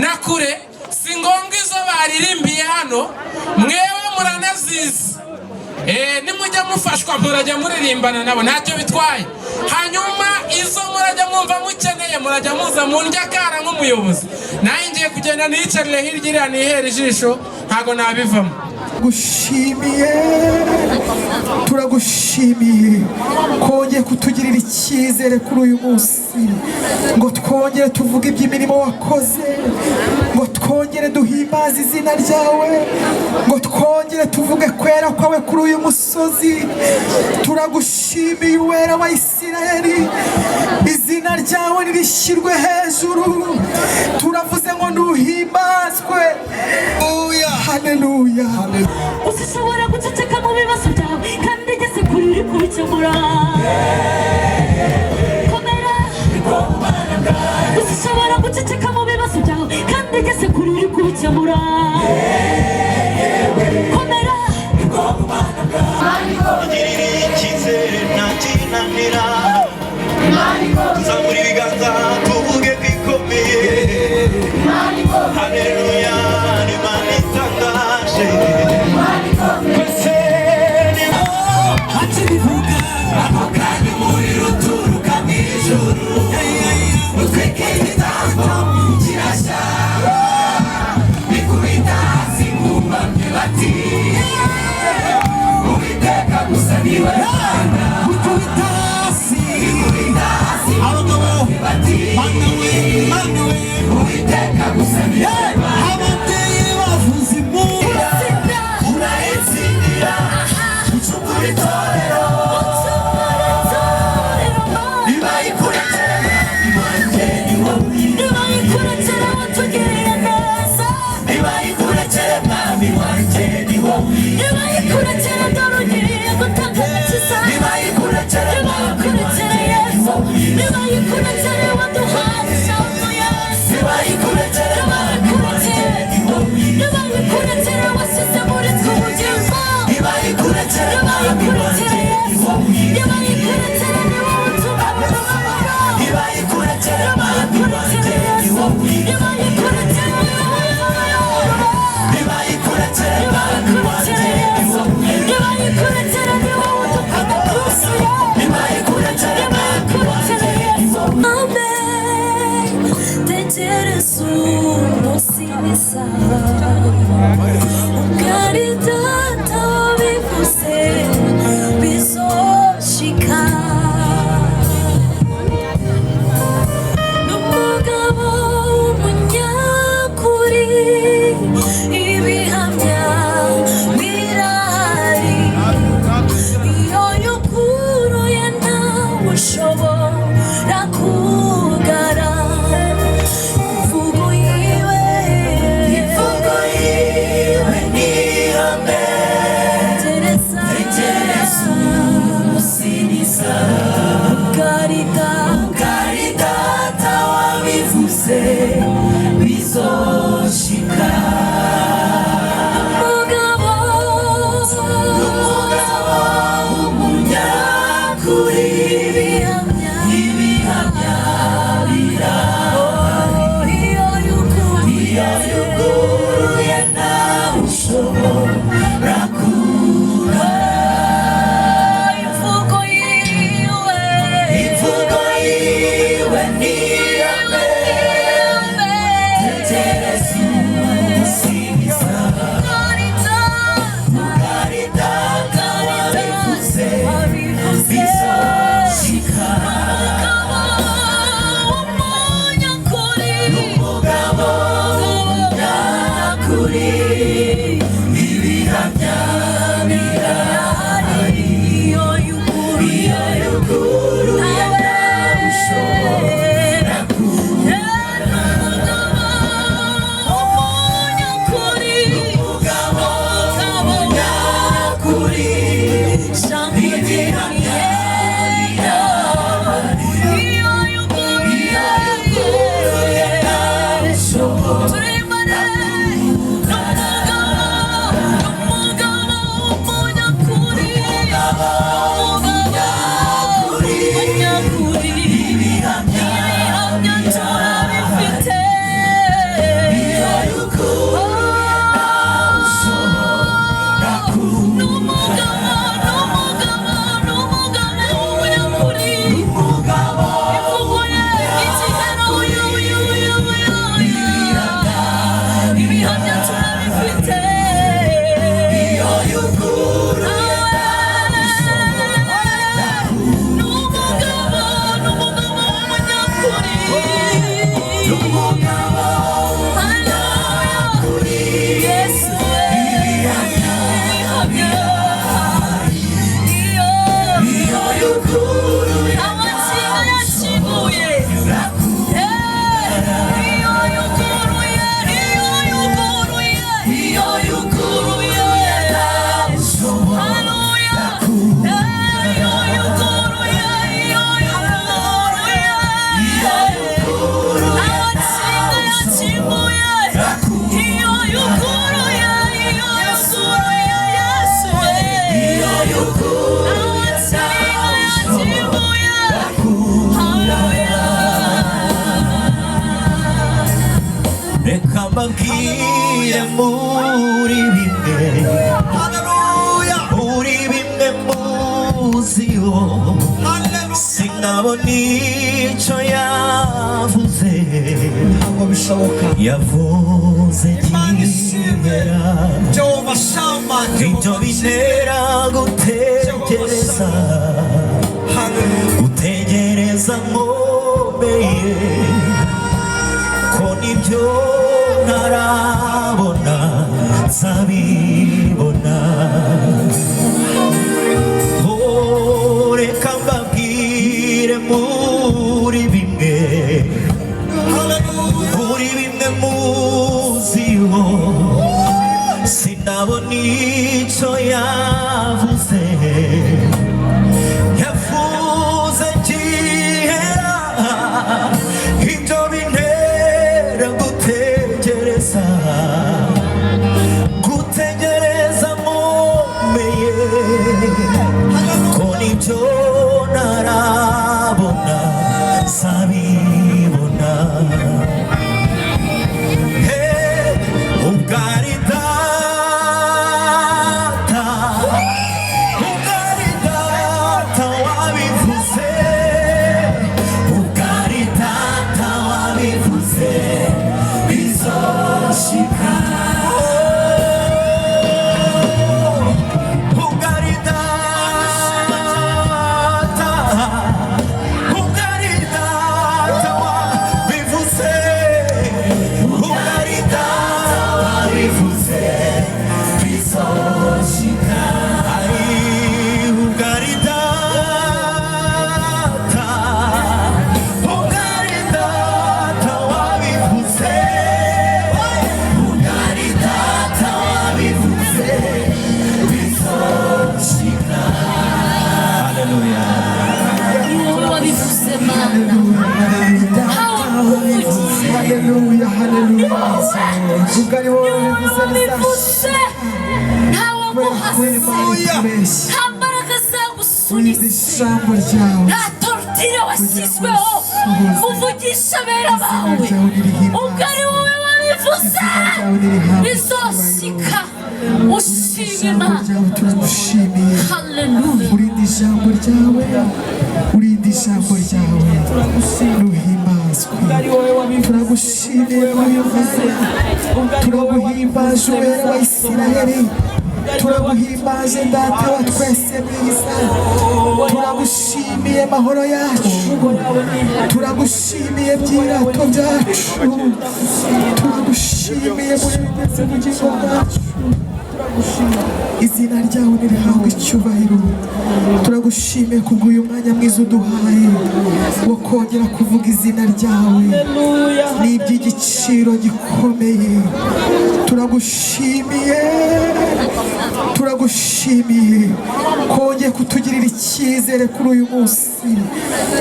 Na kure si ngombwa izo baririmbiye hano, mwewe muranazizi. Nimujya mufashwa murajya muririmbana nabo, ntacyo bitwaye. Hanyuma izo murajya mwumva mukeneye, murajya muza mu ndya-kara nk'umuyobozi. Nanjye ngiye kugenda niyicarire hirya iriya, nihere ijisho, ntabwo nabivamo. Gushimiye, turagushimiye kongeye kutugirira icyizere kuri uyu munsi ngo twongere tuvuge iby'imirimo wakoze, ngo twongere duhimbaze izina ryawe, ngo twongere tuvuge kwera kwawe kuri uyu musozi. Turagushimiye, Uwera wa Isirayeli, izina ryawe nirishyirwe hejuru. Turavuze ngo ntuhimbazwe. Haleluya. Ushobora guceceka mu bibazo byawe kandi igeze kure uri kubikemura. Komera. Ushobora guceceka mu bibazo byawe kandi igeze kure uri kubikemura. Komera. Igirira icyizere, ntakinanira. Tuzamura ibiganza tuvuge ko ikomeye. Haleluya, ni Imana itangaje. Twese ni Akibivuga ako kanya, umuriro uturuka mu ijuru utwika igitambo kirashya, bikubita hasi bubamye bati: "Uwiteka gusa niwe Mana." Gukubita hasi. Bikubita hasi. Abagabo. Bati: Mana we, Mana we. "Uwiteka gusa niwe Mana." Ababyeyi bavuza impundu. Urayitsindira, ucungura itorero. Nibayikurekera iwanjye ni wowe. Nibayikurekera watugiriye neza. Nibayikurekere mwami wanjye ni wowe. Nibayikurekera dore ugiye gutanga agakiza. Nibayikurekere mwami Nibayikurekere wanjye ni Yesu. wowe. Nibayikurekere waduhaye ijambo, Yesu. Nibayikurekere mwami wanjye ni wowe. Nibayikurekere wasize muri twe ubugingo. Nibayikurekere mwami wanjye Nibayikurekere ni Yesu. wowe. Nibayikurekere ni wowe utuma amahoro. Nibayikurekere mwami wanjye ni wowe. Nibayikurekere ni wowe. Nibayikurekere mwami wanjye ni wowe. Nibayikurekere ni wowe udukunda byuzuye. Nibayikurekere mwami wanjye ni wowe. Amen. Tegereza umunsi n'isaha, ubwo ari Data wabivuze bizoshika. N'umugabo w'umunyakuri, ibihamya birahari. Iyo yuguruye ntawe ushobora kugara. Imvugo yiwe, Imvugo yiwe ni ihame. Tereza. Tegereza umunsi n'isaha, Karita. Kari Data wabivuze bizoshika. Umugabo. Umugabo w'umunyakuri. Ibihamya. Ibihamya birahari. Iyo yuguruye. Iyo yuguruye ntawe ushobora kugara. Imvugo yiwe. Imvugo yiwe ni ihame. Tegereza. Reka mbabwire muri bimwe, muri bimwe muziho, sinabona icyo yavuze. Ntabwo bishoboka. Yavuze Imana ishimwe. kibera. Jehova Shama. Ibyo bintera gutekereza, gutegereza nkomeye ko nibyo ntarabona nzabibona. Oh, reka mbabwire muri bimwe, muri bimwe muziho, sinabona icyo yavuze. Yavuze gihera. Ibyo bintera gutegereza, gutegereza nkomeye ko nibyo ntarabona nzabibona. Hey, ubwo ari data, ubwo ari data wabivuze, ubwo ari data wabivuze, bizoshika. Ubwo ari data, ubwo ari data wabivuze, ubwo ari data wabivuze, bizoshika. Ai, ubwo ari data, ubwo ari data wabivuze, ubwo ari data wabivuze, bizoshika. Haleluya. Ni wowe wabivuze, Mana. Ntawe. Haleluya, haleluya. Ubwo ari wowe Ni wowe wabivuze, wabivuze, ntawe bizashika. waguhase, nta mbaraga Urinde zagusunitse, ijambo ryawe. Nta torture washyizweho. Uvugisha abera bawe. Ubwo ari wowe wabivuze, Izina ryawe nirihabwe. bizoshika. Ushima Ijambo Imana. ryawe, turagushimiye. Haleluya. Urinde ijambo ryawe, urinde ijambo ryawe, ruhimbazwe. Turagushimiye muri uyu mwanya, turaguhimbaje, Uwera wa Isiraheli. Turaguhimbaje, Data wa twese mwiza. Turagushimiye, mahoro yacu. Turagushimiye, byirato byacu. Turagushimiye, murengezi bugingo bwacu. Izina ryawe nirihabwe icyubahiro. Turagushimiye kubw'uyu mwanya mwiza uduhaye wo kongera kuvuga izina ryawe, ni iby'igiciro gikomeye. Turagushimiye, turagushimiye kongeye kutugirira icyizere kuri uyu munsi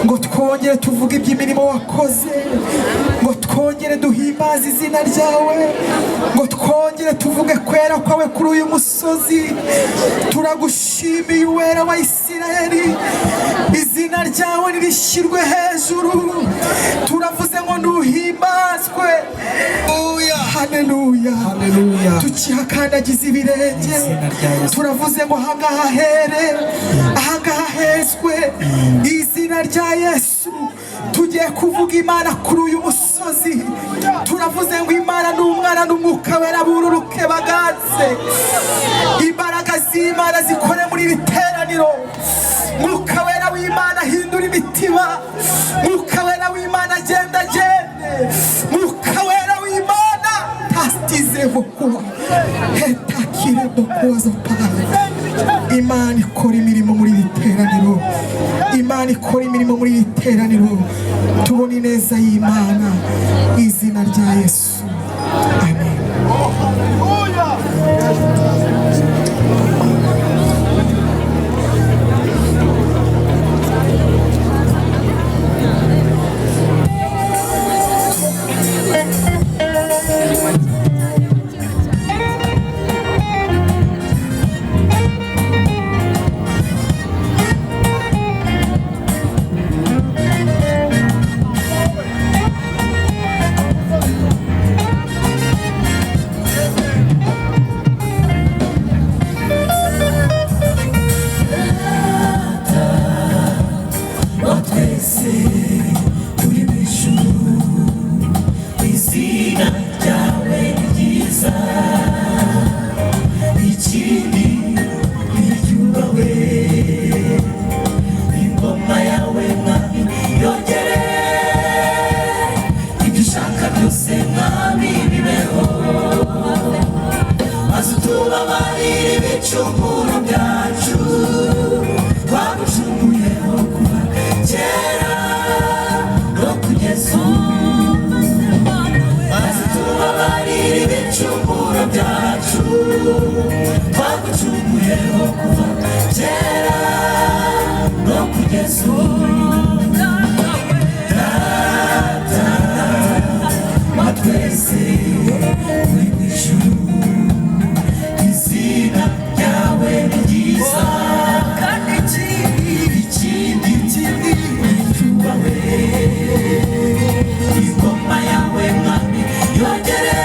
ngo twongere tuvuge iby'imirimo wakoze, ngo twongere duhimbaze izina ryawe, ngo twongere tuvuge kwera kwawe kuri uyu musozi. Turagushimiye, Uwera wa Isiraheli. Izina ryawe nirishyirwe hejuru. Turavuze ngo ntuhimbazwe. Haleluya. Haleluya. Tukihakandagiza ibirenge, Izina rya Yesu. turavuze ngo ahangaha here, ahangaha hezwe izina rya Yesu. Tugiye kuvuga Imana kuri uyu musozi. Turavuze ngo Imana n'Umwana n'Umwuka Wera bururuke baganze. Imbaraga z'Imana zikore muri iri teraniro. Mwuka Wera w'Imana ahindura imitima. Mwuka Wera w'Imana agenda agende. Mwuka Wera w'Imana tasitize vokuwa hetakire bokuwa pale. Imana ikora imirimo muri iri teraniro, Imana ikora imirimo muri iri teraniro. Tubona ineza y'Imana, izina rya Yesu, amen. Haleluya. Izina ryawe ni ryiza, ikindi niryubahwe. Ingoma yawe mwami yogere, ibyo ushaka byose mwami bibeho. Maze utubabarire ibicumuro byacu twagucumuyeho kuva kera no kugeza ubu. Maze tubabarire ibicumuro byacu twagucumuyeho kuva kera no kugeza ubu. Data wa twese uri mu ijuru, izina ryawe ni ryiza, Kandi ikindi ikindi niryubahwe. Ingoma yawe mwami yogere,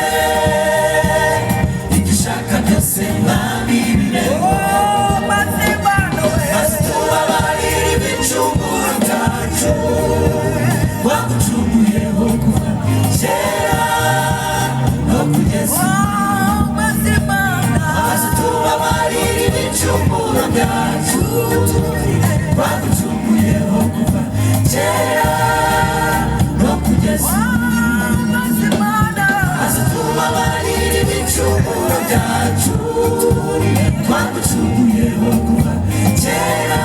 ibyo ushaka byose mwami bibeho. Maze Imana we, Maze tubabarire ibicumuro byacu twagucumuyeho kuva kera no kugeza ubu. Maze Imana, Maze tubabarire ibicumuro byacu twagucumuyeho kuva kera no kugeza ubu. Maze Imana, Maze tubabarire ibicumuro byacu twagucumuyeho kuva kera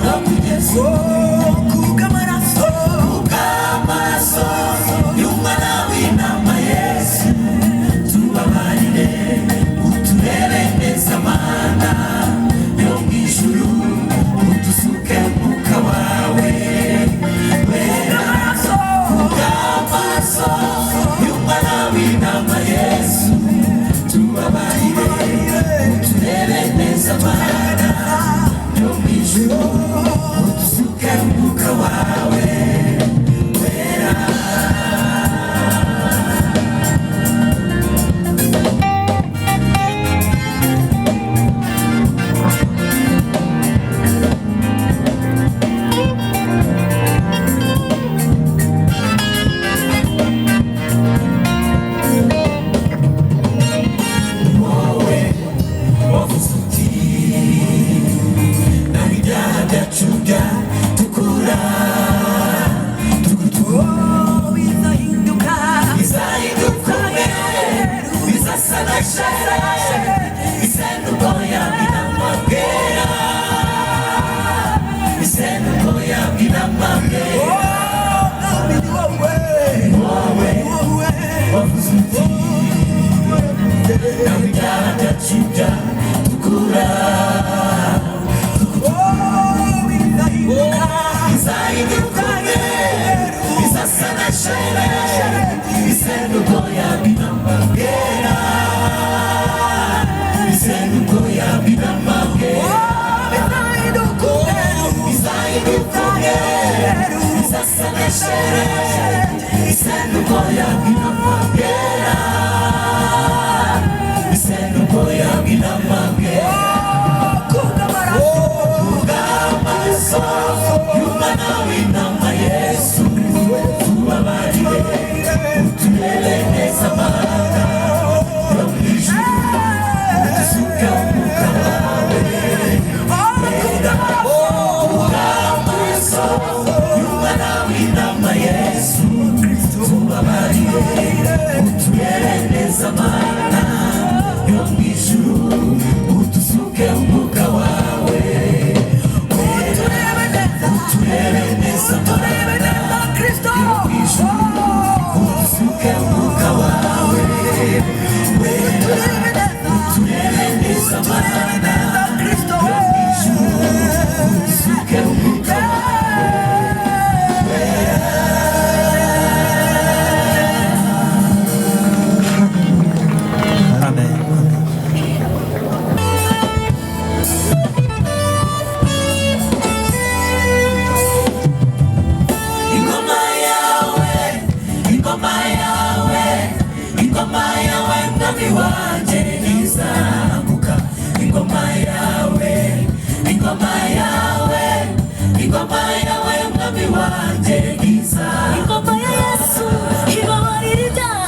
no kugeza ubu. Kubw'amaraso, Kubw'amaraso y'umwana w'intama Yesu, tubabarire uturebe neza mana yo mu ijuru, udusuke umwuka wawe wera. Kubw'amaraso y'umwana w'intama Yesu, tubabarire uturebe neza mana yo mu ijuru, udusuke umwuka wawe wera. Wowe wavuze uti naho ibyaha byacu byatukura tugutu, bizahinduka, bizahinduka umweru, bizasa na shera, bisa n'ubwoya bw'intama bwera, bisa n'ubwoya bw'intama bwera. Mwami ni wowe, Wowe wowe wavuze uti naho ibyaha byacu byatukura, bizahinduka, bizahinduka umweru, bizasa na shera, bisa n'ubwoya bw'intama bwera, bisa n'ubwoya bw'intama bwera. Bizahinduka umweru, Bizahinduka umweru, bizasa na shera, bisa n'ubwoya bw'intama bwera, bisa n'ubwoya bw'intama bwera. Kubw'amaraso, Kubw'amaraso y'umwana w'intama Yesu, tubabarire uturebe neza mana yo mu ijuru, udusuke umwuka wawe wera. Kubw'amaraso y'umwana w'intama Yesu, tubabarire uturebe neza mana yo mu ijuru, udusuke umwuka wawe uturebe neza, uturebe neza uturebe neza Kristo, ijuru, udusuke umwuka wawe wera. Uturebe neza, uturebe neza uturebe mana neza Kristo, udusuke umwuka Amen. Ingoma yawe, ingoma yawe, ingoma yawe mwami wanjye ntizaguka. Ingoma yawe, ingoma yawe, ingoma yawe mwami wanjye ntizaguka. Ingoma ya Yesu ibabarira ibyaha.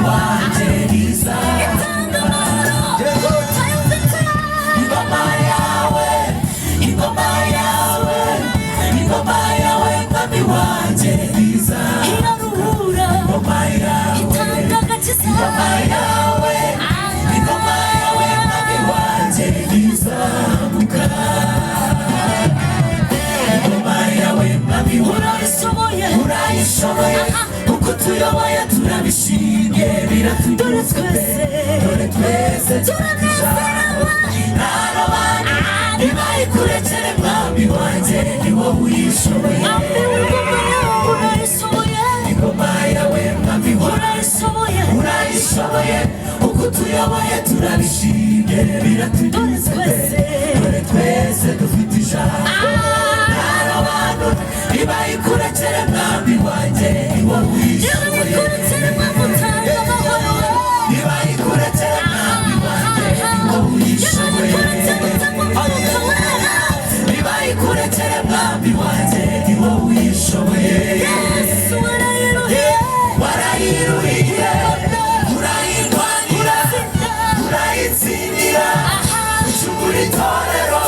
wanjye niza. Itanga amahoro utayafite. Ingoma yawe, ingoma yawe, ingoma yawe mwami wanjye niza. Iraruhura. Ingoma yawe, Itanga agakiza. ingoma yawe, ingoma yawe mwami wanjye nizamuka. Ingoma yawe mwami wanjye Urabishoboye. Urayishoboye, uko tuyoboye turabishimye, Dore biratunyuze. twese Dore twese turanezerewe. Ntarabana nibayikurekere mwami wanjye, ni wowe uyishoboye. Mwami w'ingoma yawe urayishoboye. Ingoma yawe mwami wanjye Urayishoboye. Urayishoboye, uko tuyoboye turabishimye, biratunyuze. Dore twese. Dore twese dufite ijambo. Ntarobanura nibayikurekere mwami wanjye, ni wowe uyishoboye. Nibayikurekere mwami utanga amahoro. Nibayikurekere mwami wanjye, ni wowe uyishoboye. Nibayikurekere utanga umwuka wera. Nibayikurekere mwami wanjye, ni wowe uyishoboye. Yesu warayiruhiye. Warayiruhiye, urayirwanira, urayitsindira, ucungura itorero.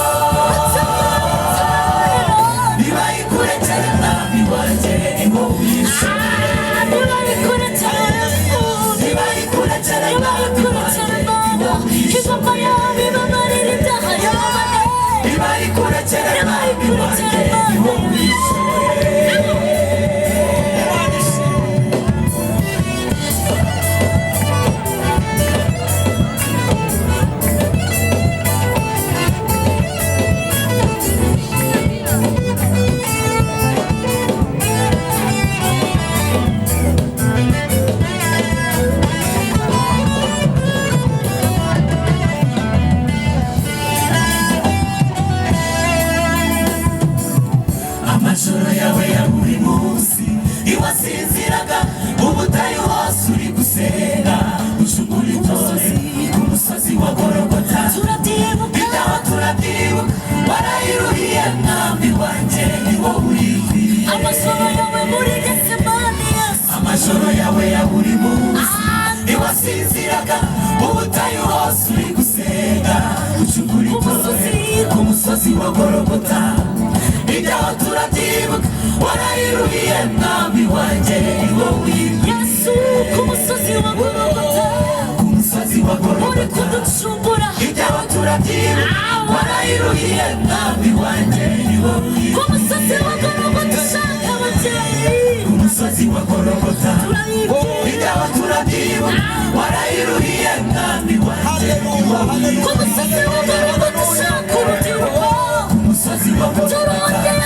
Nibayikurekere mwami wanjye, ni wowe uyishoboye. Nibayikurekere Nibayikurekere mwami wanjye, Nibayikurekere ni Mana. wowe Ingoma uyishoboye. yawe ibabarira ibyaha yababane. Nibayikurekere mwami wanjye, Nibayikurekere ni wowe Mana. uyishoboye. Amajoro yawe ya buri munsi iwasinziraga mu butayu hose uri gusenga, ucungura itore ku musozi wa Gorogota. Turabyibuka. Ibyaho turabyibuka, warayiruhiye mwami wanjye, ni wowe uyikwiriye. Amajoro yawe muri Getsemani Yesu. Amajoro yawe ya buri munsi iwasinziraga mu butayu hose uri gusenga, ucungura itore ku musozi wa Gorogota. Ibyaho turabyibuka, warayiruhiye mwami wanjye, ni wowe uyikwiriye. Yesu ku musozi wa Golgotha. Ku musozi wa Uri Gorogota kuducungura. Ibyaho turabyibuka, warayiruhiye mwami wanjye, ni wowe Ku uyikwiriye. musozi wa Golgotha ushaka ababyeyi. Ku musozi wa Gorogota Turabyibuka. ibyaho turabyibuka, warayiruhiye mwami wanjye, ni wowe Ku uyikwiriye. musozi wa Golgotha ushaka urubyiruko. Ku musozi wa Gorogota Turongera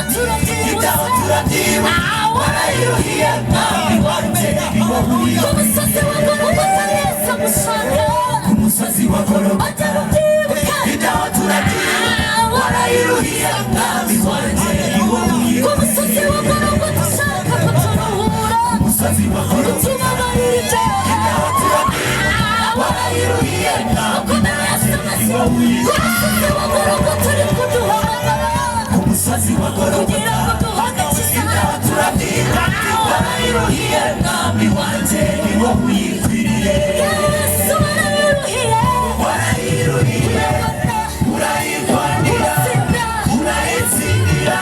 ibyaho turabyibutse. turabyibuka, warayiruhiye mwami wanjye, ni wowe Ku uyikwiriye. musozi wa Golgotha Yesu agushaka. Ku musozi wa Gorogota Ongera ubyibuke. ibyaho turabyibuka, warayiruhiye mwami wanjye, ni wowe Ku uyikwiriye. musozi wa Golgotha ushaka kuturuhura. Ku musozi wa Gorogota Tubabarira ibyaha. ibyaho turabyibuka, warayiruhiye mwami Ukomeye Yesu Masihi. Ku musozi wa Golgotha uri kuduhamagara. ku musozi wa Kugira Gorogota ngo duhe agakiza. ibyaho turabyibuka, warayiruhiye mwami wanjye, ni wowe uyikwiriye. Yesu warabiruhiye. Warayiruhiye, urayirwanira, Uratsinda. urayitsindira,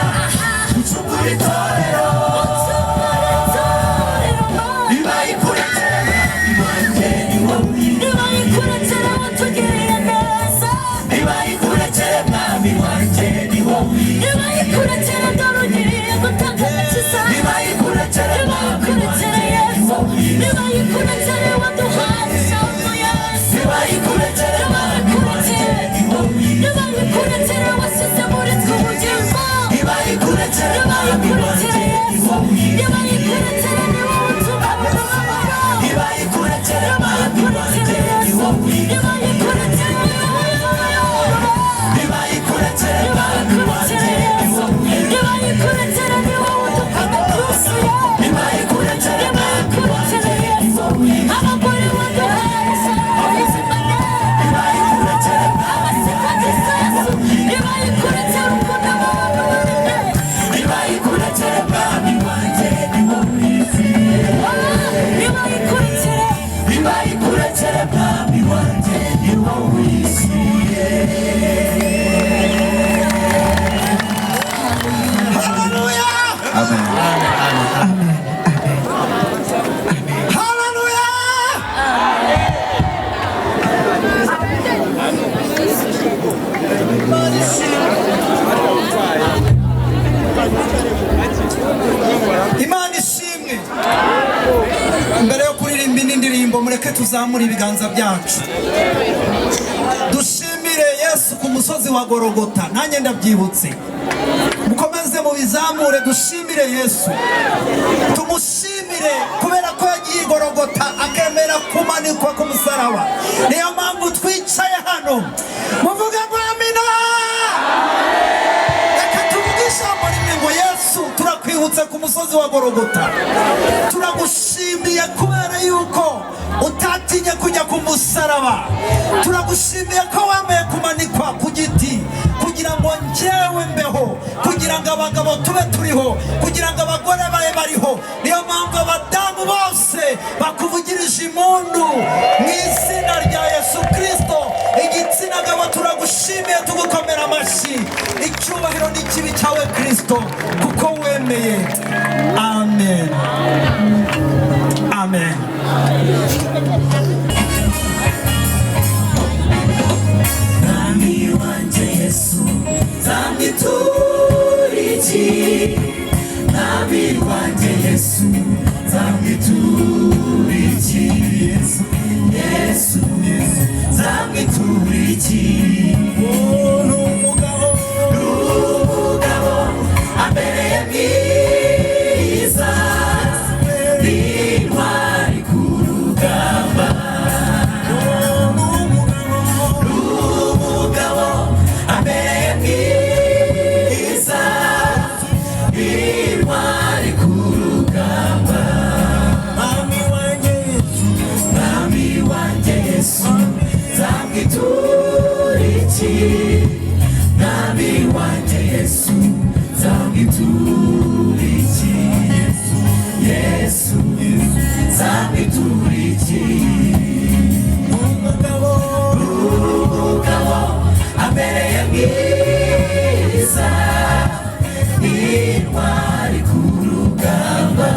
ucungura itorero. Ucungura itorero Mana. Nibayikurekere mwami wanjye, ni wowe uyikwiriye. Nibayikurekere watugiriye neza. Nibayikurekere mwami wanjye, ni wowe uyikwiriye. Nibayikurekere dore ugiye gutanga agakiza. Nibayikurekere mwami Nibayikurekere wanjye, ni Yesu. wowe uyikwiriye. Nibayikurekere waduhaye ijambo Yesu. Nibayikurekere mwami wanjye, ni wowe uyikwiriye. Nibayikurekere washyize muri twe ubugingo. Nibayikurekere mwami wanjye, Nibayikurekere ni Yesu. wowe uyikwiriye. Nibayikurekere ni wowe utuma tubabara. Nibayikurekere mwami wanjye, Nibayikurekere ni Yesu. wowe uyikwiriye. Nibayikurekere ni wowe uyobora. Nibayikurekere mwami wanjye, Nibayikurekere ni Yesu. wowe uyikwiriye. Nibayikurekere ni wowe udukunda byuzuye. Nibayikurekere mwami wanjye, Nibayikurekere ni Yesu. wowe uyikwiriye. Abagore waduhaye ubuzima Nibayikurekere mwami wanjye, ni wowe uyikwiriye. Nibayikurekere ukunda abantu bane. Nibayikurekere mwami wanjye, ni wowe uyikwiriye. Nibayikurekere. Nibayikurekere Ndirimbo, mureke tuzamure ibiganza byacu dushimire Yesu ku musozi wa Gorogota. Nanjye ndabyibutse, mukomeze mubizamure, dushimire Yesu, tumushimire kubera ko yagiye i Gorogota akemera kumanikwa ku musaraba. Niyo mpamvu twicaye hano. Muvuge ngo amina. Reka tuvuge ijambo rimwe ngo: "Yesu, turakwibutse ku musozi wa Gorogota. Turagushimiye kubera yuko utatinye kujya ku musaraba. Turagushimiye ko wemeye kumanikwa ku giti kugira ngo njyewe mbeho, kugira ngo abagabo tube turiho, kugira ngo abagore babe bariho." Niyo mpamvu abadamu bose bakuvugirije impundu mu izina rya Yesu Kirisito. Igitsina gabo, turagushimiye, tugukomera amashyi. Icyubahiro n'ikibe cyawe Kirisito, kuko wemeye. Amen, amen. Mwami wanje Yesu, nzamwitura iki? Mwami wanje Yesu, nzamwitura iki? Yesu, Yesu, nzamwitura iki? Ni umugabo, ni umugabo ambereye mwiza, ni intwari ku rugamba. Umugabo ambereye mwiza, intwari ku rugamba. Mwami wanjye Yesu, Mwami wanjye Yesu, nzamwitura iki? Mwami wanjye Yesu, nzamwitura iki? Yesu, nzamwitura iki? Umugabo, umugabo ambereye mwiza, intwari ku rugamba.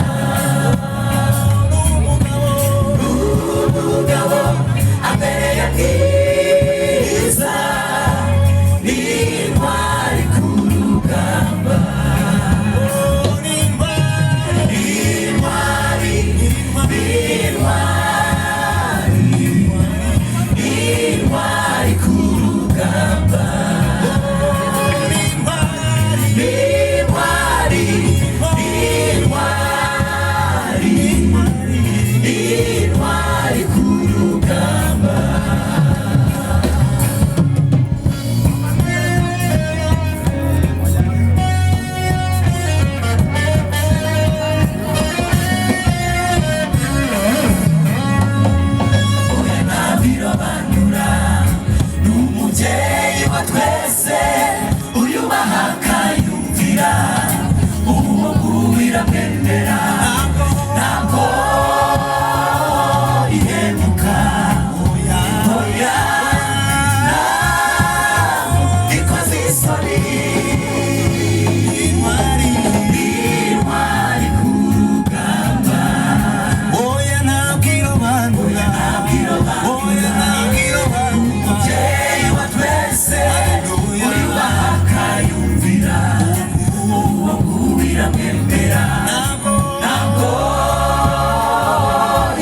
Umugabo ambereye mwiza, intwari ku rugamba. Intwari, intwari, intwari ku rugamba. Intwari, intwari, intwari ku rugamba. Oya, ntabirobanura, ni umubyeyi wa twese, uyubaha akayumvira, uwo nguwo iramwemera, ntabwo ihemuka. Oya, ntabwo ikoze isoni. Intwari, intwari ku rugamba. Oya, ntabwo irobanura. Oya, ntabwo irobanura. Umubyeyi wa twese, uyubaha akayumvira, uwo nguwo iramwemera, ntabwo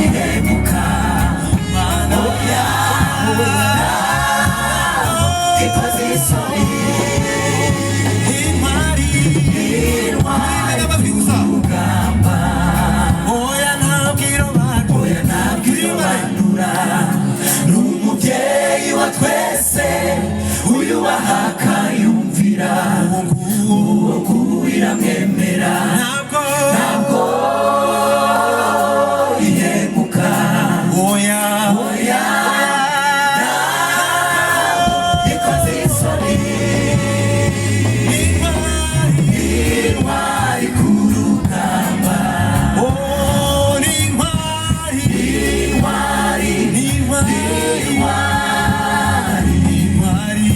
ihemuka. Oya, ntabwo ikoze isoni. Intwari, intwari ku rugamba. Oya, ntabwo irobanura. Oya, ntabwo irobanura, ni umubyeyi wa twese, uyubaha akayumvira, uwo nguwo iramwemera, ntabwo, ntabwo ihemuka. Oya, oya, ntabwo ikoze isoni. Intwari ku rugamba. Oh, ni intwari, intwari, intwari, intwari, intwari,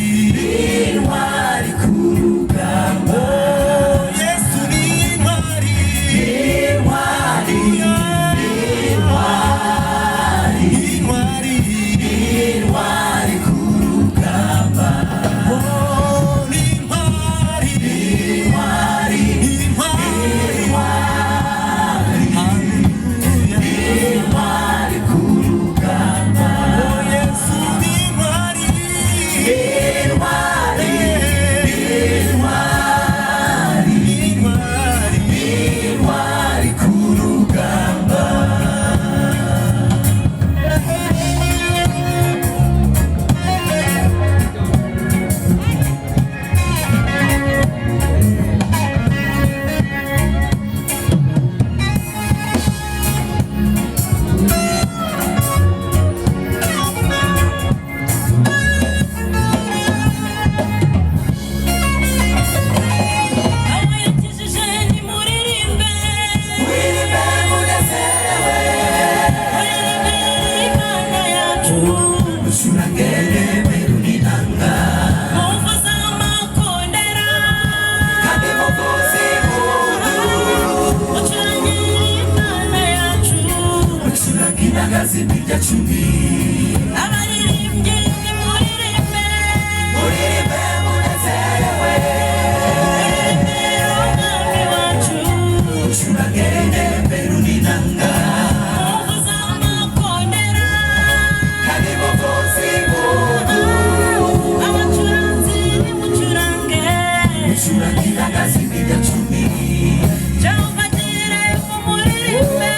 intwari ku rugamba. Yesu ni intwari. Intwari, intwari, intwari, intwari ku rugamba. Oh, ni intwari, intwari, intwari, intwari, haleluya. Intwari ku rugamba. Ucuranga inanga z'imirya cumi. Abaririmbyi nimuririmbe. Muririmbe munezerewe. Muririmbire umwami wacu. Ucurange nemberu n'inanga. Muvuze amakondera. Kandi muvuze impundu. Abacuranzi nimucurange. Ucuranga inanga z'imirya cumi. Jehova Jireh mumuririmbe.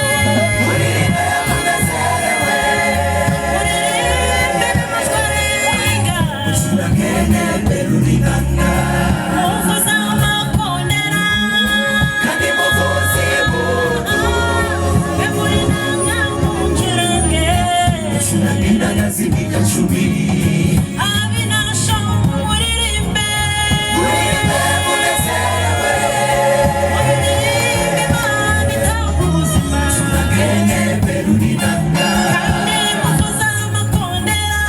Muririmbe munezerewe. Muririmbe n'amajwi arenga. Ucurange nemberu n'inanga. Muvuze amakondera. Kandi muvuze impundu. Mbe muri nanga mucurange. Ucuranga inanga z'imirya cumi. Abinasho mumuririmbe. Muririmbe munezerewe. Muririmbe Imana itanga ubuzima. Ucurange nemberu n'inanga. Kandi muvuze amakondera.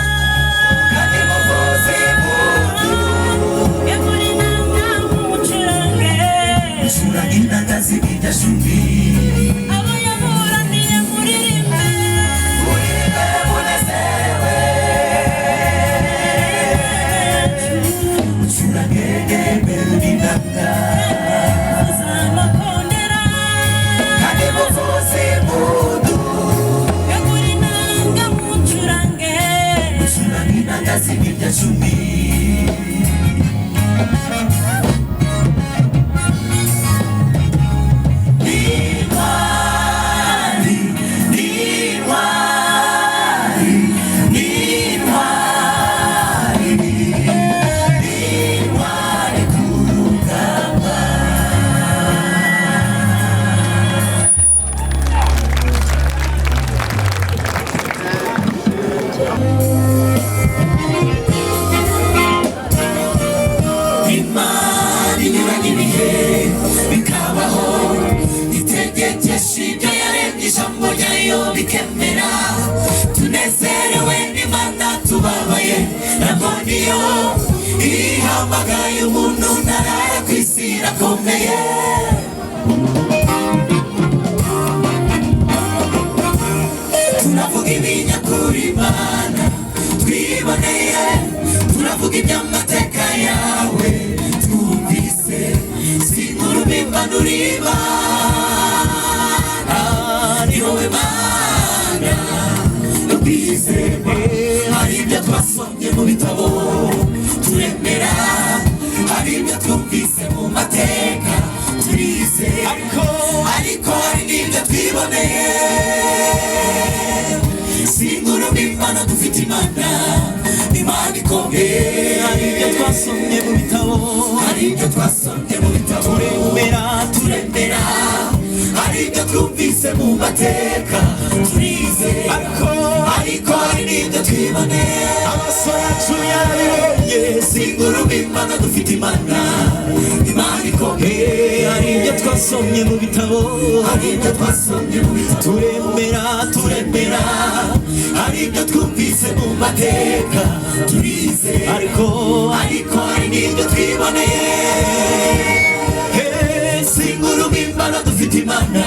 Kandi muvuze impundu. Mbe muri nanga mucurange. Ucuranga inanga z'imirya cumi. Abo yaburaniye muririmbe. Muririmbe munezerewe. Ucurange nemberu n'inanga. Muvuze amakondera. Kandi muvuze impundu. Mbe muri nanga mucurange. Ucuranga inanga z'imirya cumi. Intwari, intwari, intwari, intwari ku rugamba. Imana inyuranye ibihe bikabaho, itegekesha ibyo yaremye ijambo ryayo bikemera. Tunezerewe n'Imana tubabaye, nabwo niyo ihamagaye umuntu ntarara ku isi irakomeye. Turavuga ibinyakuri Imana twiboneye, turavuga iby'amateka yawe twumvise. Si inkuru mpimbano uri Imana, ni wowe Mana yo kwizerwa. Hari ibyo twasomye mu bitabo turemera, hari ibyo twumvise mu mateka turizera, ariko hari n'ibyo twiboneye. Si inkuru mpimbano dufite Imana, Imana ikomeye. Hari ibyo twasomye mu bitabo, hari ibyo twasomye mu bitabo turemera, turemera, hari ibyo twumvise mu mateka turizera, ariko hari n'ibyo twiboneye. Amaso yacu yarabibonye. Si inkuru mpimbano dufite Imana, Imana ikomeye. Hari ibyo twasomye mu bitabo, hari ibyo twasomye mu bitabo turemera, turemera, hari ibyo twumvise mu mateka turizera, ariko ariko hari n'ibyo twiboneye. Si inkuru mpimbano dufite Imana,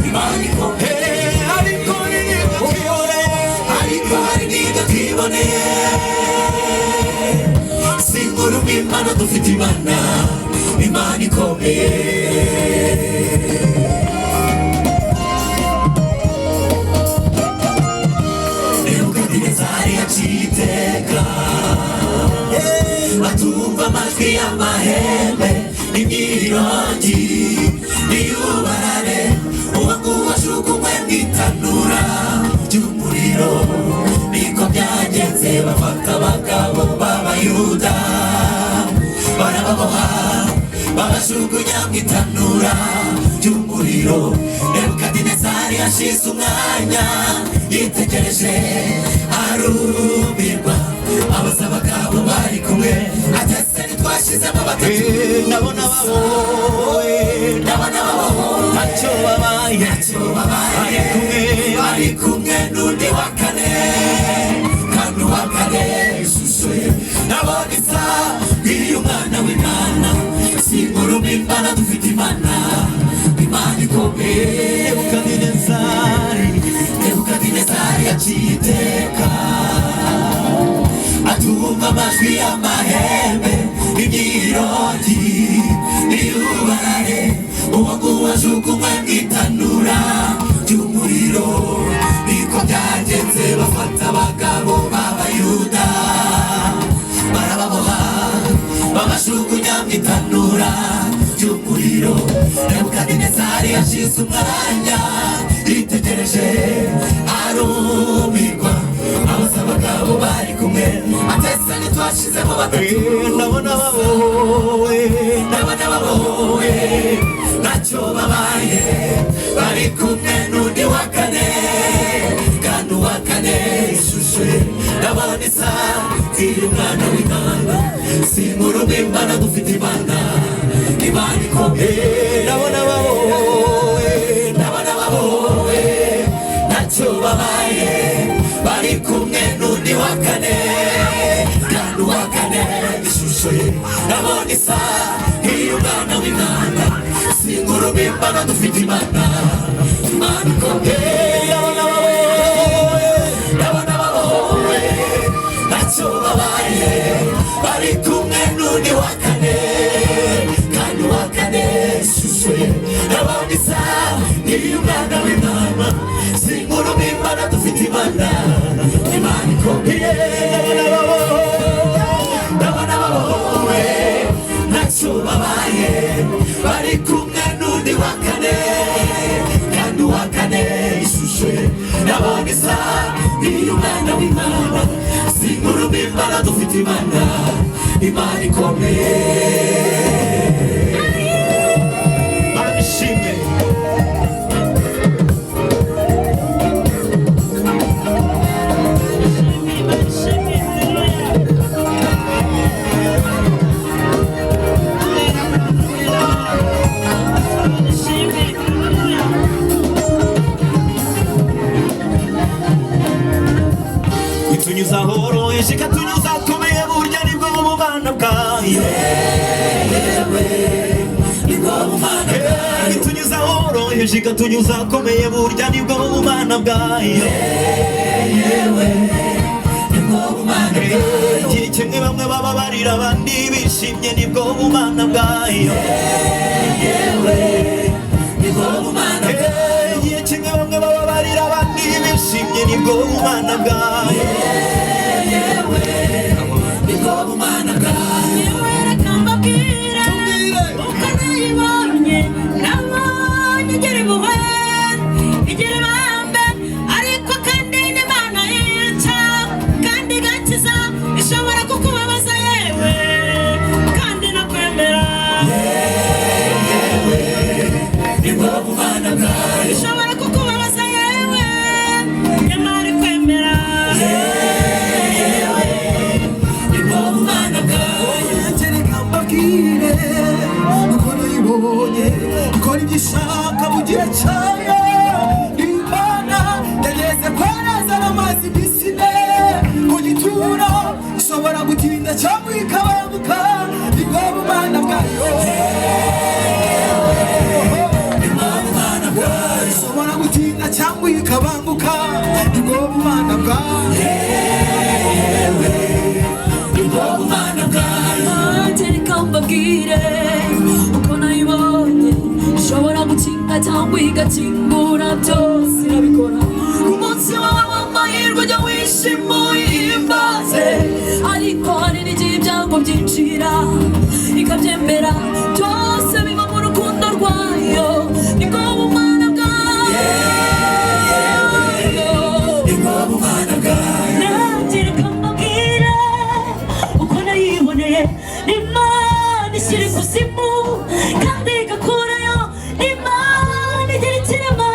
Imana ikomeye. Ariko hari n'ibyo twiboneye. Ariko hari n'ibyo twiboneye. Si inkuru mpimbano dufite Imana, Imana ikomeye. Nebukadinezari yaciye iteka, atumva amajwi y'amahembe n'imyirongi n'iyubarare. Uwo nguwo ajugunywe mu itanura ry'umuriro. Niko byagenze, bafata abagabo b'Abayuda barababoha, babajugunya mu itanura ry'umuriro. Nebukadinezari yashize umwanya yitegereje arumirwa, abaza abagabo bari kumwe ati: "Ese ntitwashyizemo batatu?" Ndabona babohowe, Ndabona babohowe, ntacyo babaye, ntacyo babaye. Bari kumwe, bari kumwe n'undi wa kane, kandi uwa kane ishusho ye ndabona isa nk'iy'umwana w'Imana. Si inkuru mpimbano dufite Imana, Imana ikomeye. Nebukadinezari, Nebukadinezari. Waciye iteka, atumva amajwi y'amahembe n'imyirongi n'iyubarare. Uwo nguwo ajugunywe mu itanura ry'umuriro. Niko byagenze, bafata abagabo b'Abayuda, barababoha, babajugunya mu itanura ry'umuriro. Nebukadinezari yashize umwanya yitegereje, arumirwa, abaza abagabo bari kumwe atese ntitwashizemo batatu? Ndabona babohowe, Ndabona babohowe, ntacyo babaye, bari kumwe n'undi wa kane, kandi uwa kane ishusho ye ndabona isa nk'iy'umwana w'Imana. Si inkuru mpimbano, dufite Imana, Imana ikomeye. Ndabona babohowe, Ndabona babohowe, ntacyo babaye, bari kumwe n'undi wa kane, kandi uwa kane ishusho ye ndabona isa nk'iy'umwana w'Imana. Si inkuru mpimbano, dufite Imana, Imana ikomeye. Ndabona babohowe, Ndabona babohowe, ntacyo babaye, bari kumwe n'undi wa kane, kandi uwa kane ishusho ye ndabona isa nk'iy'umwana w'Imana. Si inkuru mpimbano, dufite Imana, Imana ikomeye. Ndabona babohowe, Ndabona babohowe, ntacyo babaye, bari kumwe n'undi wa kane, kandi uwa kane ishusho ye ndabona isa nk'iy'umwana w'Imana. Si inkuru mpimbano, dufite Imana, Imana ikomeye. Mana ishimwe. Itunyuza horoheje, ikatunyuza akomeye, burya nibwo bumana bwayo. Nibwo bumana bwayo. Itunyuza horoheje, ikatunyuza akomeye, burya nibwo bumana bwayo. Nibwo bumana bwayo. Igihe kimwe bamwe baba barira, abandi bishimye, nibwo bumana bwayo. Nibwo bumana bwayo. Igihe kimwe bamwe baba barira, abandi bishimye, nibwo bumana bwayo. Nibwo bumana bwayo. Yewe, reka mbabwire uko nayibonye. Nabonye igira impuhwe, igira ibambe, ariko kandi n'Imana yica kandi igakiza. Ishobora kukubabaza yewe, kandi nakwemera. Nibwo bumana bwayo. Ishobora kukubabaza yewe, nyamara ikwemera. Nibwo bumana bwayo. Reka mbabwire uko nayibonye, ikora ibyo ishaka mu gihe cyayo. Imana yageze kwereza n'amazi pisine ku gituro. Ishobora gutinda cyangwa ikabanguka, nibwo bumana bwayo. Nibwo bumana bwayo. Ishobora gutinda cyangwa ikabanguka, nibwo bumana bwayo. Nibwo bumana bwayo. Nanjye reka mbabwire uko nayibonye. Ishobora gukinga cyangwa igakingura, byose irabikora. Ku munsi wawe w'amahirwe ujya wishima uhimbaze, ariko hari n'igihe ibyago byinjira ikabyemera. Byose biba mu rukundo rwayo, nibwo bumana bwayo. Nibwo bumana bwayo. Nanjye reka mbabwire uko nayiboneye. Imana ishyira ikuzimu kandi igakurayo. Imana igira ikirema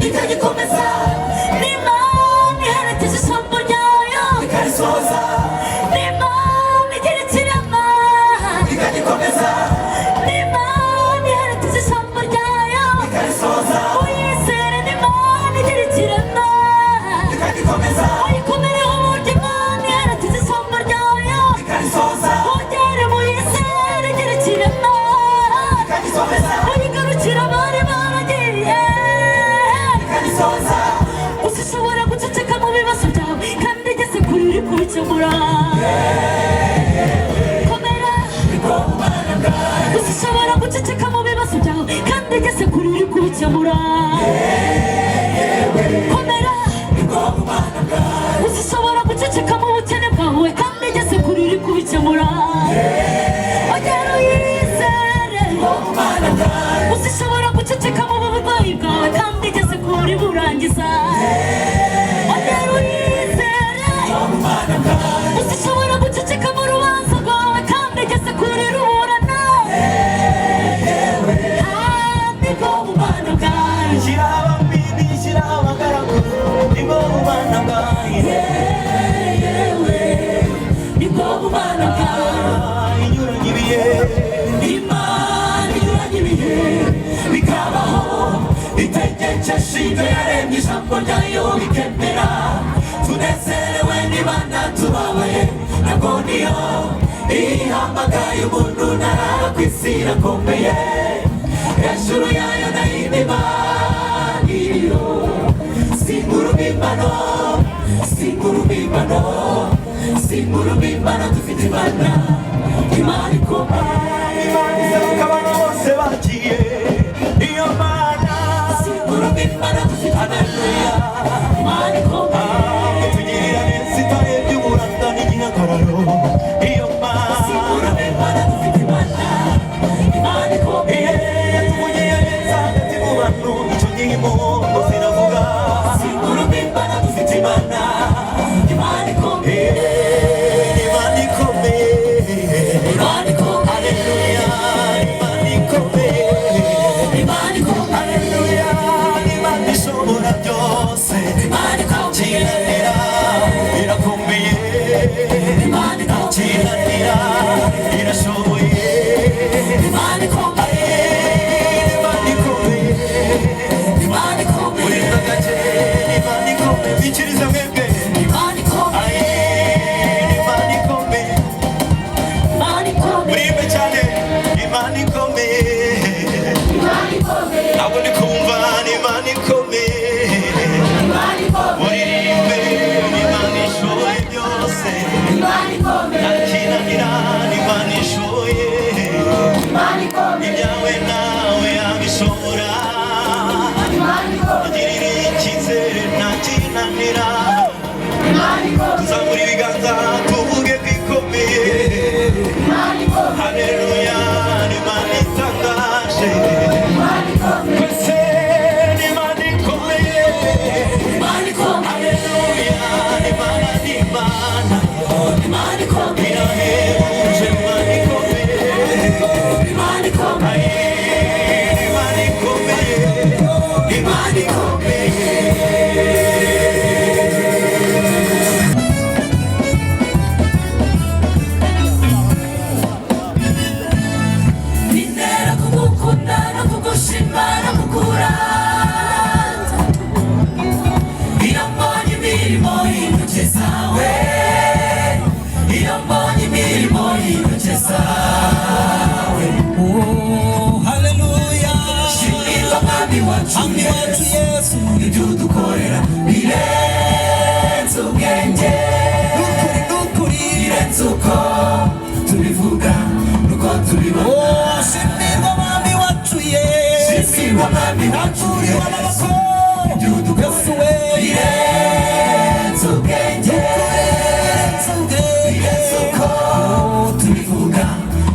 ikagikomeza. N'Imana iherekeza ijambo ryayo Ikarisoza. N'Imana igira ikirema Ikagikomeza. bibazo byawe kandi igeze kure uri kubikemura. Komera, uzishobora guceceka mu bibazo byawe kandi igeze kure uri kubikemura. Komera, uzishobora guceceka mu bukene bwawe kandi igeze kure uri kubikemura. Ongera uyizere. Uzishobora guceceka mu burwayi bwawe kandi igeze kure burangiza. Ongera uyizere. Uzishobora guceceka mu rubanza rwawe kandi igeze kure ruburana. Kandi bwo bumana bwawe. Shyira abamini, shyira abagaragu, nibwo bumana bwawe. Yewe, nibwo bumana bwawe. Inyuranye ibihe, Imana inyuranye ibihe bikabaho, itegekesha ibyo yaremye ijambo ryayo bikemera. Tunezerewe n'Imana tubabaye, nabwo niyo ihamagaye umuntu ntarara ku isi irakomeye. Hejuru yayo nayo Imana iriyo. Si inkuru mpimbano, si inkuru mpimbano, si inkuru mpimbano, dufite Imana, Imana ikomeye. Imana iseruka abantu bose bagiye, iyo Mana. Si inkuru mpimbano, dufite Imana, Haleluya. Imana ikomeye. Itugirira neza itarebye uburanga n'igihagararo, iyo Mana. Si inkuru mpimbano, dufite Imana, Imana ikomeye. Yatuvugiye neza hagati mu bantu, icyo gihe impundu ziravuga. Si inkuru mpimbano, dufite Imana, Imana ikomeye. Imana ikomeye. Imana ikomeye. Haleluya, Imana ikomeye. Imana ikomeye. Haleluya, Imana ishobora byose. Imana ikomeye. Ntakinanira, irakomeye. Imana ikomeye. Ntakinanira, irashoboye. Imana ikomeye. Imana ikomeye. Imana ikomeye. Urinda gake, Imana ikomeye. Bikirize mwebwe. Imana ikomeye. Imana ikomeye. Imana ikomeye. Murimbe cyane. Imana ikomeye. Imana ikomeye. Ntabwo ndi kumva. Imana ikomeye. Imana ikomeye. Muririmbe. Imana ishoboye byose. Imana ikomeye. Ntakinanira, Imana ishoboye. Imana ikomeye. Ibyawe nawe yabishobora. Imana ikomeye. Igirire icyizere, ntakinanira. Imana ikomeye. Tuzamura ibiganza tuvuge ko ikomeye. Imana ikomeye. Haleluya, Imana itangaje. Imana ikomeye. Twese ni Imana ikomeye. Imana ikomeye. Haleluya, Imana ni Imana. Imana ikomeye. Irahebuje, Imana ikomeye. Imana ikomeye. Imana ikomeye. Imana ikomeye. Bintera kugukunda no kugushima no kukurata. Iyo mbonye imirimo y'intoki zawe, iyo mbonye imirimo y'intoki zawe. Oh, haleluya. Shimirwa Mwami wacu Mwami wacu Yesu, Yesu. ibyo udukorera birenze ubwenge. Nukuri, nukuri. Birenze uko tubivuga nuko tubibona. Oh, shimirwa Mwami wacu Yesu. Shimirwa Mwami wacu Nakuriwe Yesu, amaboko. ibyo udukorera Yesu we. birenze ubwenge. Birenze ubwenge. Birenze uko tubivuga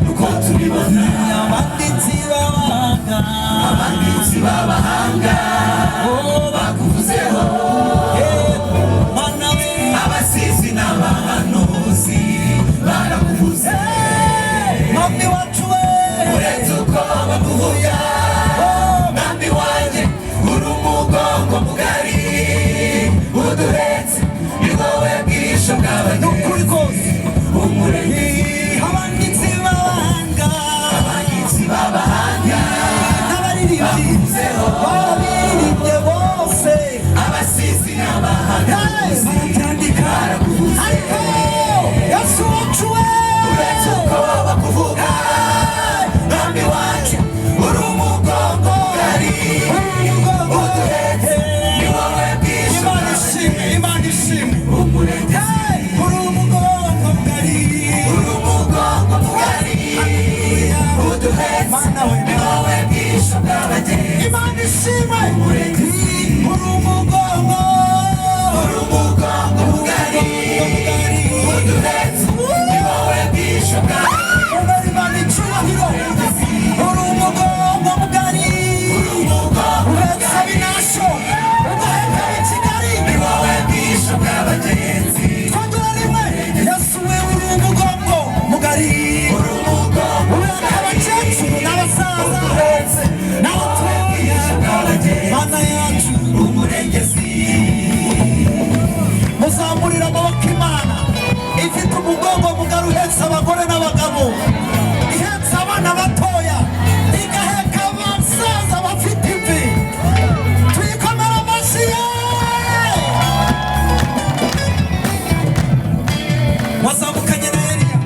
nuko tubibona. Abanditsi b'abahanga. Abanditsi b'abahanga Oh, bakuvuzeho, Mana we. abasizi n'abahanuzi barakuvuze. Mwami wacu we. Uretse uko bakuvuga, mwami wanjye, uri umugongo mugari uduhetse, ni wowe bwisho bw'abagenzi. Nukuri kose. Umurengezi. Abanditsi b'abahanga. Abanditsi b'abahanga N'abaririmbyi. bakuvuzeho, Barabiririmbye bose. abasizi n'abahanuzi Barabyandika. barakuvuze. Ariko Yesu wacu we. Uretse uko bakuvuga, mwami wanjye, uri umugongo mugari uduhetse, ni wowe bwisho Imana ishimwe, Imana ishimwe. Yuko Imana ifite umugongo mugari uhetse abagore n'abagabo, ihetse abana batoya, igaheka abasaza bafite imvi. Tuyikomere amashyi ye! Wazamukanye na Eliya,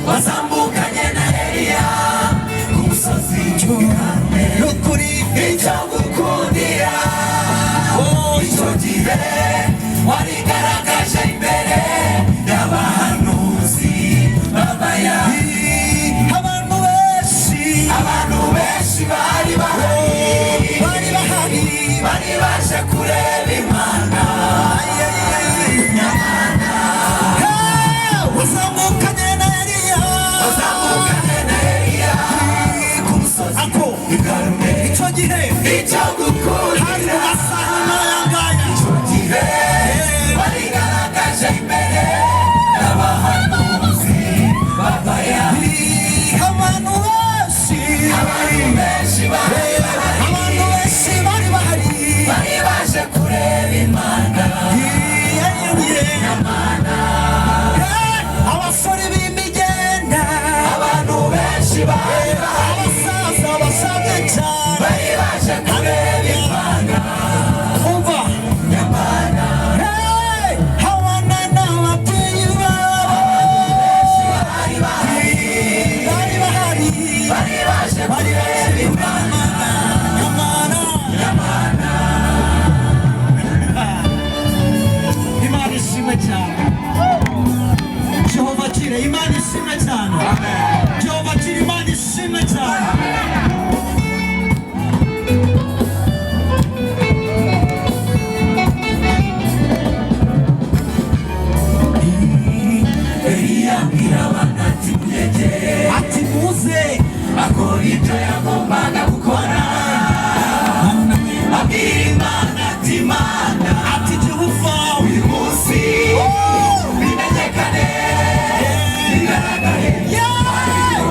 Wazamukanye na Eliya ku musozi. N'ukuri Icyo ngukundira, icyo gihe warigaragaje imbere y'abahanuzi b'Abayahudi. Abantu benshi, Abantu benshi bari bahari, bari bahari, bari baje kureba Imana. Hey, wazamukanye na Eliya, Wazamukanye na Eliya ku musozi Ako. i Karumeli. Icyo gihe Icyo hari mu gukundira, masaha nk'aya ngaya, icyo gihe warigaragaje imbere y'abahanuzi b'Abayahudi. Abantu benshi, Abantu benshi bari bahari, abantu benshi bari bahari, bari baje kureba Imana. Hey, abasore b'imigenda, Abantu benshi bari bahari, abasaza bashaje cyane, bari baje kureba Imana. Umva. Nyamara Hey, abana n'ababyeyi babo bari bahari, bari bahari, bari baje bari baje kureba Imana. Nyamara, Imana ishimwe cyane. Jehova Jire, Imana ishimwe cyane. Jehova Jire, Imana ishimwe cyane. Eliya abwira abantu ati munyegere, Ati muze, akora ibyo yagombaga gukora. Abwira Imana ati Imana, ati Jehova, uyu munsi bimenyekane, bigaragare. Yeah!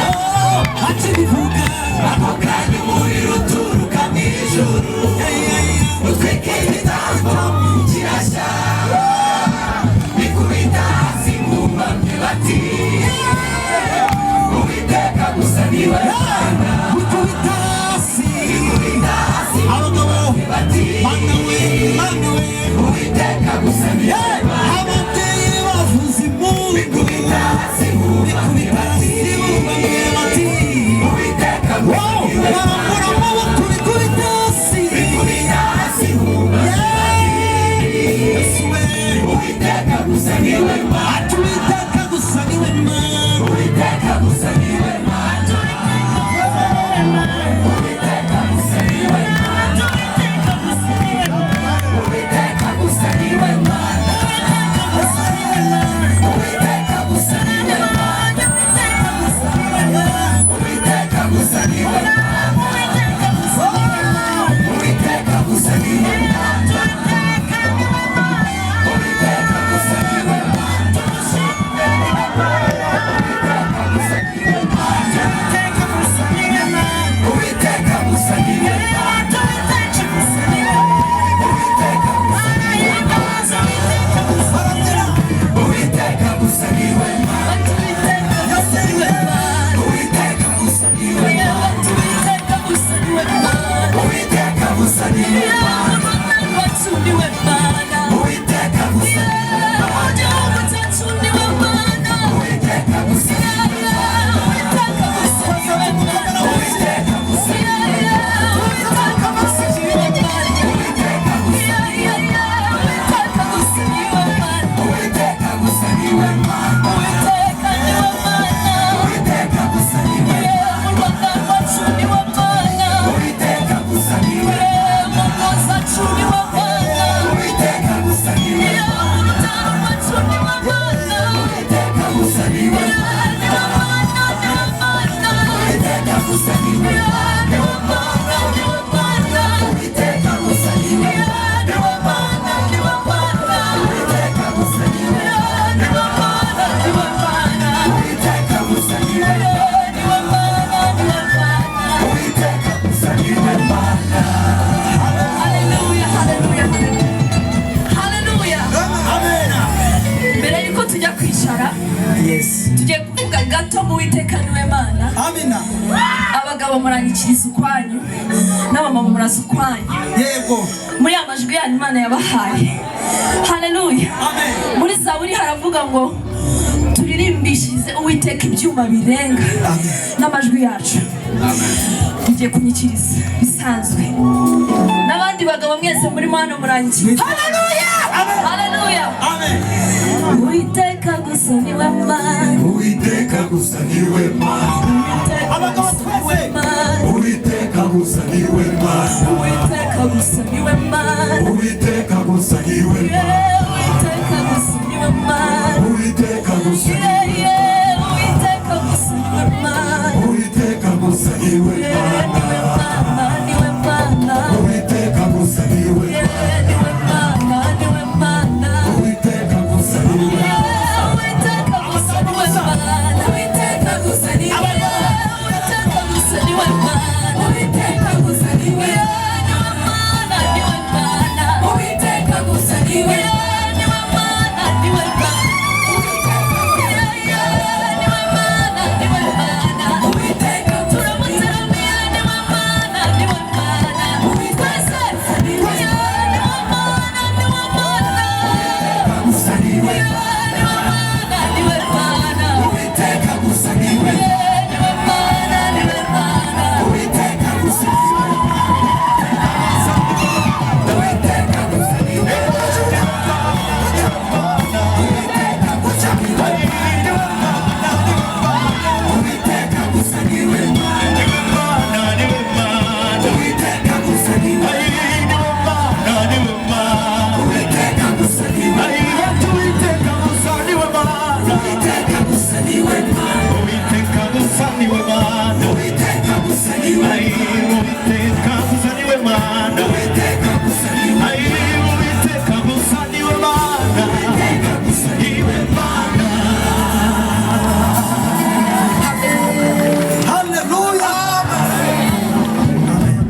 Oh, ati bivuga, Ako kanya umuriro uturuka mu ijuru utwika igitambo kirashya, bikubita hasi bubamye bati Uwiteka gusa niwe Mana. Bikubita hasi, Bikubita hasi abagabo, bubamye bati Mana we, Mana we, Uwiteka gusa niwe Yeah! Mana. Ababyeyi bavuza impundu, Bikubita hasi bubamye bikubita bati hasi bubamye bati, Uwiteka gusa Wow! niwe Mana. Barambura amaboko bikubita hasi. Bikubita hasi bubamye Yesu we, Uwiteka gusa niwe Mana. ati Uwiteka gusa niwe Mana. Uwiteka gusa niwe Mana. Uwiteka gusa niwe Mana. Uwiteka gusa niwe Mana. Uwiteka gusa niwe Mana. Uwiteka gusa niwe Mana. Uwiteka gusa niwe Mana. Uwiteka gusa niwe Mana. Yes. Tugiye kuvuga gato ngo Uwiteka niwe Mana. Amina. Abagabo muranyikiriza ukwanyu, n'abamama muraza ukwanyu. Yego. Muri ya majwi yanyu Imana yabahaye. Haleluya. Amen. Muri Zaburi haravuga ngo turirimbishirize Uwiteka ibyuma birenga n'amajwi yacu. Mugiye kunyikiriza bisanzwe. N'abandi bagabo mwese muri hano muranyikiriza. Haleluya. Haleluya. Amen. Uwiteka gusa niwe Mana. Uwiteka gusa niwe Mana. Abagabo twese. Uwiteka gusa niwe Mana. Uwiteka gusa niwe Mana. Uwiteka gusa niwe Mana. Uwiteka gusa niwe Mana. Uwiteka gusa Uwiteka gusa niwe Mana. Uwiteka gusa niwe Mana. Niwe Mana, niwe Mana. Uwiteka gusa niwe Niwe Mana, niwe Mana. Uwiteka gusa niwe Uwiteka gusa niwe Mana. Uwiteka gusa niwe. Uwiteka gusa niwe Mana. Uwiteka gusa niwe. Niwe Mana, niwe Mana. Uwiteka gusa niwe. Niwe Mana, niwe Mana. Niwe Mana, niwe Mana. Uwiteka turamutaramiye, niwe Mana, niwe Mana. Twese niwe Mana, niwe Mana. gusa niwe Niwe Mana, niwe Mana. Uwiteka gusa niwe Niwe Mana, niwe Mana. Uwiteka gusa niwe Uwiteka gusa niwe Uwiteka gusa niwe Uwiteka gusa niwe Uwiteka gusa niwe Uwiteka gusa niwe Uwiteka gusa niwe Uwiteka gusa niwe Uwiteka gusa niwe.